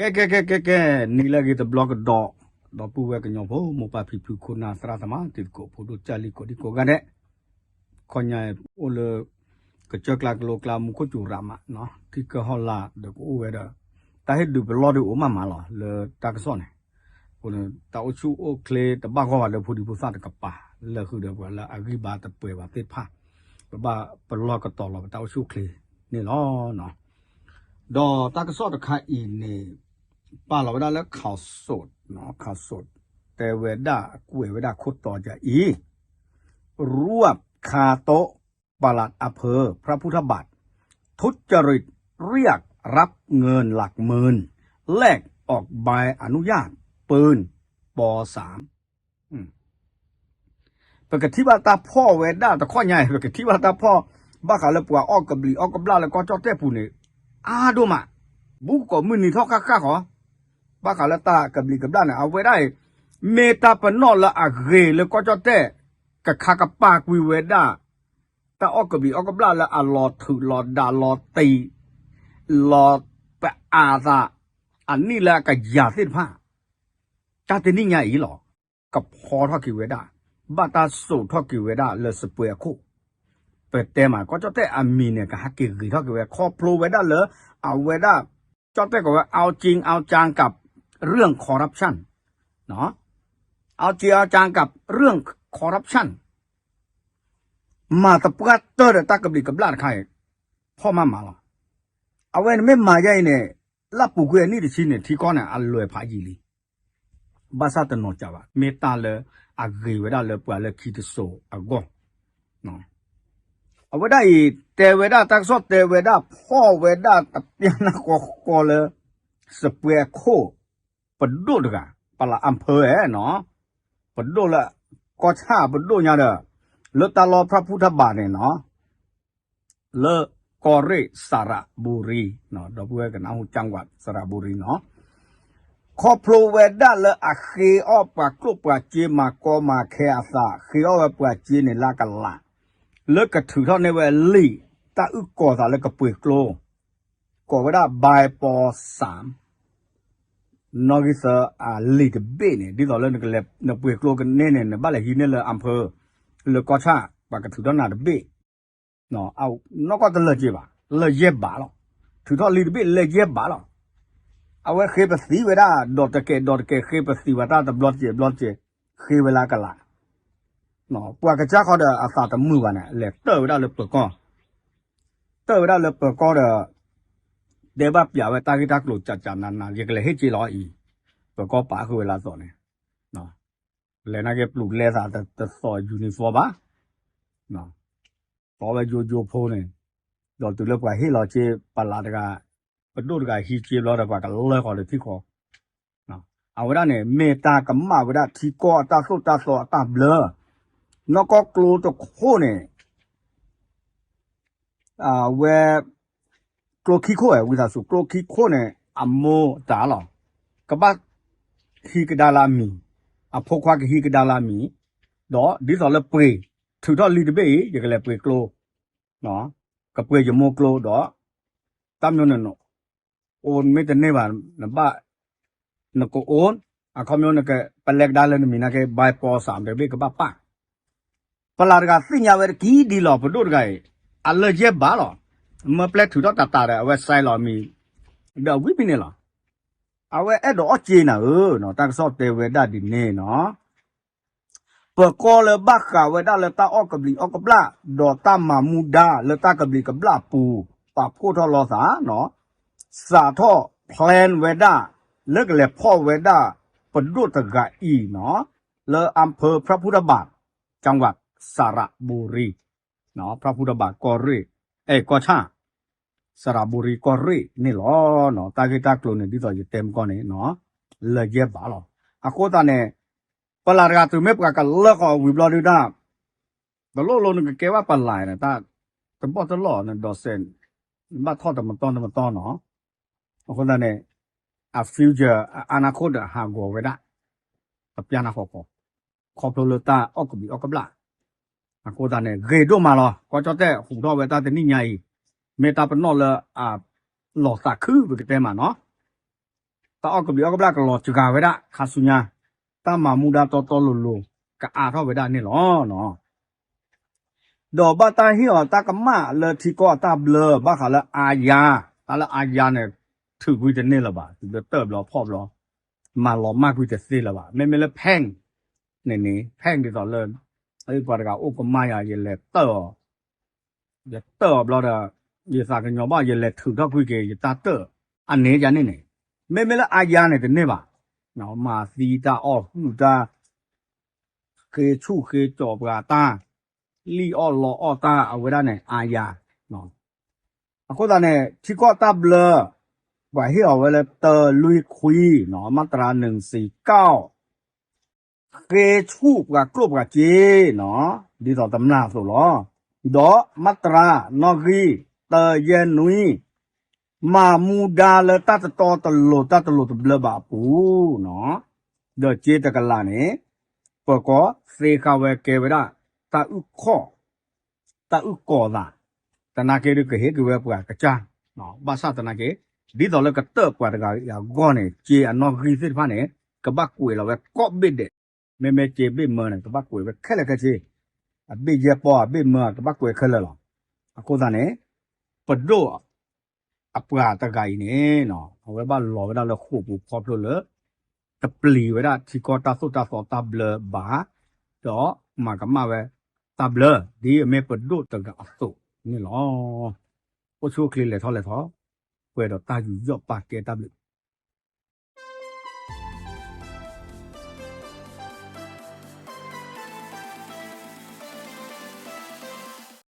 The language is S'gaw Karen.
ကဲ ကဲ ကဲ ကဲ ကဲ, နံၤလၢအဂ့ၤတဘျီကဒီး, ဒီပုၢ်ဝဲၢ်ကညီဖိ မိၢ်ပၢ်ဖံဖု ခိၣ်နၢ်သရၣ်သမါ တံၤသကိးဖိဒိၣ် ကၢ်လံၤကိးဒံကိးဂၤဒဲး, ခီညါအိၣ်လၢ ကစၢၢ်ကျါကလိကျါ မူခိၣ်စူၤရးမး, ထံကၢဟီၣ်လာ်ဒီးကအိၣ်ဝဲဒီး တၢ်ဟ့ၣ်ဒုးပလီၢ်ဒုးအိၣ်မးမးလီၤ လၢတၢ်ကစီၣ်န့ၣ်, အဃိန့ၣ် တၢ်အိၣ်ဆူၣ်အိၣ်ချ့တဘၣ်ဂီၢ်ဘၣ်လၢဖိဒံဖိသၣ်တကပၤ, လၢဃုာ်ဒီးပှၤလၢအဂံၢ်ဘါတပှဲၤဘၣ်သ့ၣ်တဖၣ်, ပဘၣ်ပလီၢ်ကတီၤလီၤပတၢ်အိၣ်ဆူၣ်အိၣ်ချ့န့ၣ်လီၤ. ဒီးတၢ်ကစီၣ်တခါအံၤန့ၣ် ပာ်လီၤဝဲဒၣ်လၢ ข่าวสด, ข่าวสด တဲဝဲဒၣ်ကွဲးဝဲဒၣ်ခိၣ်တီၤဒ်အံၤ, รวบคาโต๊ะ ปลัดอำเภอพระพุทธบาท ทุจริตเรียกรับเงินหลักหมื่น แลกออกใบอนุญาตปืน ป.สาม ပကထံၣ်ဘၣ်တၢ်ဖီၣ်ဝဲဒၣ်တခီညါအံၤ ပကထံၣ်ဘၣ်တၢ်ဖီၣ် ဘၣ်ဃးလၢပှၤအီၣ်ကဘျံးအီၣ်ကဘျၣ်လၢကီၢ်ကၠီၣ်တဲၣ်ပူၤန့ၣ် အါဒိၣ်မး, ဘူးကီးမုၢ်နံၤထီၣ်ဃၣ်ဃၣ်ဃီ, ဘၣ်ဃးလၢတၢ်ကဘျံးကဘျၣ်န့ၣ် အဝဲဒၣ်အံၤ မ့ၢ်တၢ်ပနီၣ်လၢအဂ့ၤလၢကီၢ်ကၠီၣ်တဲၣ် ကခါကပၤကွံာ်ဝဲဒၣ် တၢ်အီၣ်ကဘျံးအီၣ်ကဘျၣ်လၢအလီၤထုးလီၤဒးလီၤတံၢ် လီၤပအးသး အနံၣ်လၢအကယၤသ့ၣ်တဖၣ် တၢ်တနံၣ်ညါအံၤလီၤ ကဖီထီၣ်က့ၤဝဲဒၣ်, ဘၣ်တၢ်စိာ်ထီၣ်က့ၤဝဲဒၣ်လၢစပွဲအခိၣ်, ပတဲမး ကီၢ်ကၠီၣ်တဲၣ်အမံၤန့ၣ် ကဟဲက့ၤဂ့ၤထီၣ်က့ၤဝဲ ခီဖျိဝဲဒၣ်လၢ အဝဲဒၣ် ကၠီၣ်တဲၣ်ကိးဝဲ เอาจริงเอาจังกับเรื่องคอร์รัปชัน เอาจริงเอาจังกับเรื่องคอร์รัปชัน မၤသပှၢ်တၢၢ်ဒီးတၢ်ကဘျံးကဘျၣ်တခါအံၤ ဖီၣ်မးမးလီၤ. အဝဲန့ၣ်မ့ၢ်မၤယဲအံၤန့ၣ် လၢပူၤကွံာ်အနံၣ်တဆံန့ၣ် ထံကီၢ်န့ၣ် အလွဲၤဖးယံာ်လံ. ဘၣ်ဆၣ်တနီၤစှၤဘၣ် မ့ၢ်တၢ်လၢအဂ့ၤဝဲဒၣ်လၢပှၤလၢခံတစိၤအဂီၢ် အဝဲဒၣ်အံၤ တဲဝဲဒၣ်တၢ်ကစီၣ်တဲဝဲဒၣ်ဖီၣ်ဝဲဒၣ်တပျၢ်နၢ်ဃီဃီလၢ စပွဲအခိၣ် ပဒိၣ်တဂၤ ပလးအၣ်ဖၢအဲၣ်နီၤ ပဒိၣ်လၢ ကီၢ်ဆၣ်ပဒိၣ်ညါဒီး လၢတၢ်လီၢ်ဖၣ်ဖူၣ်ထၣ်ဘးန့ၣ်နီၤ လၢကီၢ်ရ့ၣ် สระบุรี ဒီပုၢ်ဝဲၢ်ကနၢ်ဟူ จังหวัดสระบุรี နီၤ ခီဖျိဝဲဒၣ်လၢအဃ့အီၣ်ပှၤကျိၣ်ပှၤစ့မၤကီမၤခဲအသး ဃ့အီၣ်ဝဲပှၤစ့န့ၣ်လၢကလး လၢကထုးထီၣ်န့ၢ်ဝဲလံာ်တၢ်အုၣ်ကီၤသးလၢကပှ့ၤကျိ ကိးဝဲဒၣ် ใบป.สาม နီၣ်ဂံၢ်သၢအလံာ်တဘ့ၣ်န့ၣ် ဒ်သိးလၢနပှ့ၤကျိကန့ၢ်န့ၣ် နဘၣ်လဲၤဟံးန့ၢ်လၢအၣ်ဖၢ လၢကီၢ်ဆၣ် ပှၤကထုးထီၣ်နၤတဘ့ၣ် နီၢ်ကီၢ်တလၢာ်က့ဘၣ် လၢယဲၢ်ဘးလီၤ. ထုးထီၣ်လံာ်တဘ့ၣ်လၢယဲၢ်ဘးလီၤ. အဝဲဃ့ပသံဝဲဒၣ် ဒီးတကဲးဒီးတကဲး ဃ့ပသံဝဲတၢ်တဘျီတကဲးဘျီတကဲး ဃ့ဝဲလၢကလး ပှၤကစၢ်ခီဒီးအသးတမုာ်ဘၣ်န့ၣ် လဲၤတၢၢ်ဝဲဒၣ်လၢပၢၤကီၢ် တၢၢ်ဝဲဒၣ်လၢပၢၤကီၢ်ဒီး တဲဘၣ်ပျးဝဲတၢ်ဂ့ၢ်တၢ်ကျိၤကၠးကၠးနးနး ယကလဲၤဟ့ၣ်က့ၤလီၤအံၤ ပၢၤကီၢ်ပာ်ဃုာ်ဝဲလၢအသိးန့ၣ် လဲၤနာ်က့ပျူၤလဲသးတသိး uniform ဘၣ် သိးဝဲယိယိဖိန့ၣ် ဒီးတုၤလၢပှၤဟ့ၣ်လီၤက့ၤ ပလးတဂၤ ပဒိၣ်တဂၤဟံးက့ၤဘျီဒီး ပှၤကလၢဃီၤလၢထံဃီ အဝဲဒၣ်န့ၣ် မ့ၢ်တၢ်ကမၣ်ဝဲဒၣ်ထံကီၢ်အတၢ်သိၣ်တၢ်သီအတၢ်ဘျၢ နီၢ်ကီၢ်ကျိတခိၣ်န့ၣ် အဝဲ ကျိခံခိၣ်ဝံသးစူၤ ကျိခံခိၣ်န့ၣ် အမိၢ်တၢ်လီၤ ကဘၣ်ဟံးကဒါလၢအမံၤ အဖိခွါကဟံးကဒါလၢအမံၤ ဒီးဒ်သိးလၢပှ့ၤ ထုးထီၣ်လံာ်တဘ့ၣ်အံၤ ယကလဲၤပှ့ၤကျိ ကပှ့ၤယမိၢ်ကျိဒီး တၢ်မနုၤန့ၣ် အိၣ်မ့ၢ်တန့ၢ်ဘၣ် နဘၣ် နကအိၣ် အခီပညီနကပလဲကဒါလၢနမံၤနာ်က့ ဘၣ်ပီစၢ်တဘ့ၣ်ကဘၣ်ပၢ် ပလးတဂၤသ့ၣ်ညါဝဲတက့ၢ်ဒ်လီၤ ပဒိၣ်တဂၤအံၤ အလၢယဲၢ်ဘးလီၤ. မၢပျဲထုးထီၣ်တၢ်တၢ်ဒီး အဝဲစဲးလီၤမံၤ ဒီးဝံၤမံၤန့ၣ်လီၤ. အဝဲအဲၣ်ဒိးအီၣ်စ့နၤဧၢ, တၢ်ကစီၣ်တဲဝဲဒၣ်ဒ်န့ၣ်နီၤ ပၢၤကီၢ်လၢဘၣ်ဃးဝဲဒၣ်လၢတၢ်အီၣ်ကဘျံးအီၣ်ကဘျၣ် ဒီးတၢ်မၤမူဒါလၢတၢ်ကဘျံးကဘျၣ်ပူၤ ပာ်ဖှိၣ်ထီၣ်လိာ်သးနီၤ စးထီၣ် plan ဝဲဒၣ် လၢကလဲၤဖီၣ်ဝဲဒၣ် ပဒိၣ်တဂၤအံၤနီၤ လၢ อำเภอพระพุทธบาท จังหวัดสระบุรี พระพุทธบาท กอเร่ เอ้ย กอช่า สระบุรี กอเร่ န့ၣ်လီၤ. တၢ်ဂ့ၢ်တၢ်ကျိၤန့ၣ် ဒ်သိးယတဲမကီၢ်န့ၣ် လၢယဲၢ်ဘးလီၤ. အဃိသတးန့ၣ် ပလးတဂၤတုၤမ့ၢ်ပှၤကလၢဃီၤဝံၤဘျီဒုဒၣ် တလိၣ်လိၣ်နကကဲဘၣ်ပလးန့ၣ် တၢ်တဘီၣ်တလီၢ်န့ၣ် ဒီးစဲး ဘၣ်ထီၣ်တမတီၢ်တမတီၢ်နီၤ. အဃိသတးန့ၣ် အ future အ อนาคต ဟးဂီၤဝဲဒၣ် တပျၢ်နၢ်ဃီဃီ ခီဖျိလၢတၢ်အီၣ်ကဘျံးအီၣ်ကဘျၣ် အဃိသတးန့ၣ် ဂ့ၤဒိၣ်မးလီၤ. ကီၢ်ကၠီၣ်တဲၣ်ဟူးထီၣ်ဝဲတၢ်တနံၣ်ညါအံၤ မ့ၢ်တၢ်ပနီၣ်လၢအလီၤသးခုပကတဲမးနီၤ. တၢ်အီၣ်ကဘျံးအီၣ်ကဘျၣ်ကလီၤစှၤဝဲဒၣ် ခါဆူညါ တၢ်မၤမူဒါတီတီလိၤလိၤ ကအါထီၣ်ဝဲဒၣ်န့ၣ်လီၤ. ဒီးဘၣ်တၢ်ဟ့ၣ်အီၤတၢ်ကမၣ်လၢထံကီၢ်အတၢ်ဘျၢ ဘၣ်ဃးလၢအါယါ, တၢ်လၢအါယါန့ၣ် ထုးကွံာ်တန့ၢ်လၢၤဘၣ်, တုၤလၢတၢၣ်ဘျီဖီၣ်ဘျီ, မၤလီၤမၢ်ကွံာ်တသ့လၢၤဘၣ်. မ့မ့ၢ်လၢ ဖဲၣ် န့ၣ်န့ၣ် ဖဲၣ် ဒ်သိးလၢ ပှၤတဂၤအိၣ်ကမၣ်ယၤ ယလဲၤတၢၣ်အီၤ ယတၢၣ်အီၤဘျီဒီး ယသးကညီၤဘၣ် ယလဲၤထုးထီၣ်ကွံာ်က့ၤ ယတၢ်တၢၣ်အန့ၣ်ယါန့ၣ်န့ၣ်, မ့မ့ၢ်လၢအါယါန့ၣ်တန့ၢ်ဘၣ်. မၤသံတၢ်အီၣ်ဟုၣ်တၢ် ဃ့ဆူၣ်ဃ့ကၠီၤပှၤတၢ်, လံၣ်အီၣ်လီအီၣ်တၢ် အဝဲဒၣ်န့ၣ် အါယါ. အဃိသတးန့ၣ် ထံကီၢ်တၢ်ဘျၢ ပှၤဟ့ၣ်အီၤဝဲလၢတၢလွံၢ်ခွံ, မၤတြၤနုၣ်စံကၣ် ဃ့ဆူၣ်ပှၤကျိၣ်ပှၤစ့, ဒ်သိးတမျၢ်အသိးလီၤ. ဒီးမၤတြၤနီၣ်ဂံၢ် တၢယဲၢ်နွံ, မၤမူဒါလၢတၢ်တတီတလိၤ တၢ်တလိၤတဘျၢဘၣ်အပူၤ, ဒီးစ့တကလးန့ၣ် ပၢၤကီၢ်သ့ဃာ်ဝဲကဲဝဲဒၣ် တၢ်အုၣ်ခီၣ် တၢ်အုၣ်ကီၤသး, သနာ်က့ဒီးကဟ့ၣ်က့ၤဝဲပှၤကစၢ်, ဘၣ်ဆၣ်သနာ်က့ ဒ်သိးလၢကတၢၣ်ပှၤတဂၤအဂီၢ်န့ၣ် စ့အနီၣ်ဂံၢ်သ့ၣ်တဖၣ်န့ၣ် ကဘၣ်ကွဲးလီၤဝဲကိးဘ့ၣ်ဒဲး, မ့မ့ၢ်စ့ဘ့ၣ်မၢန့ၣ် ကဘၣ်ကွဲးဝဲခဲလၢာ်ခဲဆ့, အဘ့ၣ်ယဲၢ်ပီၢ် အဘ့ၣ်မၢ ကဘၣ်ကွဲးခဲလၢာ်လီၤ. အဃိသတးန့ၣ် ပဒိၣ် အပှၤတဂၤအံၤန့ၣ် အဝဲဘၣ်လီၤဝဲဒၣ်လၢဃိာ်ပူၤခီဖျိလၢ တပျံၤဝဲဒၣ်ထံကီၢ်တၢ်သိၣ်တၢ်သီတၢ်ဘျၢဘၣ်, ဒီးမၤကမၣ်ဝဲတၢ်ဘျၢ ဒ်အမ့ၢ်ပဒိၣ်တဂၤအသိးန့ၣ်လီၤ. အိၣ်ဆူၣ်အိၣ်ချ့လဲၤထီၣ်လဲၤထီ, ပှဲၤဒီးတၢ်ယူးယီၣ်ပာ်ကဲတၢ်ဘျုး